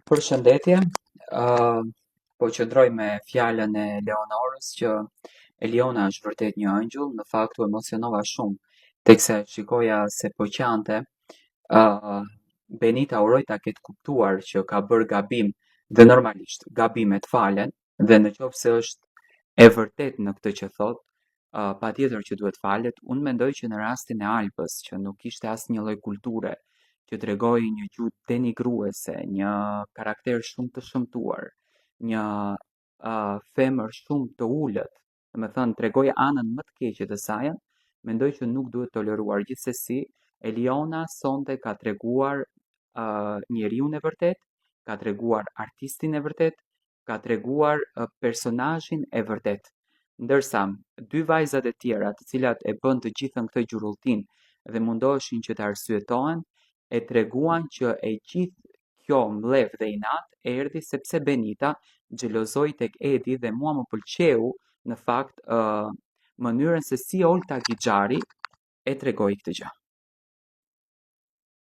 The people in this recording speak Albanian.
Përshëndetje, uh, po qëndroj me fjalën e Leonorës që Eliona është vërtet një ëngjëll, në fakt u emocionova shumë teksa e shikoja se po qante. Uh, Benita uroj ta ketë kuptuar që ka bërë gabim dhe normalisht gabimet falen dhe në qoftë se është e vërtet në këtë që thotë, uh, patjetër që duhet falet. Unë mendoj që në rastin e Albës, që nuk kishte asnjë lloj kulture, që tregoi një gjuhë denigruese, një karakter shumë të shëmtuar, një uh, femër shumë të ulët, domethënë tregoi anën më të keqe të saj, mendoj që nuk duhet toleruar. Gjithsesi, Eliona sonte ka treguar uh, njeriun e vërtet, ka treguar artistin e vërtet, ka treguar uh, personazhin e vërtet. Ndërsa dy vajzat e tjera, të cilat e bënë të gjithën këtë gjurulltinë dhe mundoheshin që të arsyetohen, e treguan që e gjithë kjo mllef dhe inat erdhi sepse Benita xhelozoi tek Edi dhe mua më pëlqeu në fakt uh, mënyrën se si Olta Gixhari e tregoi këtë gjë.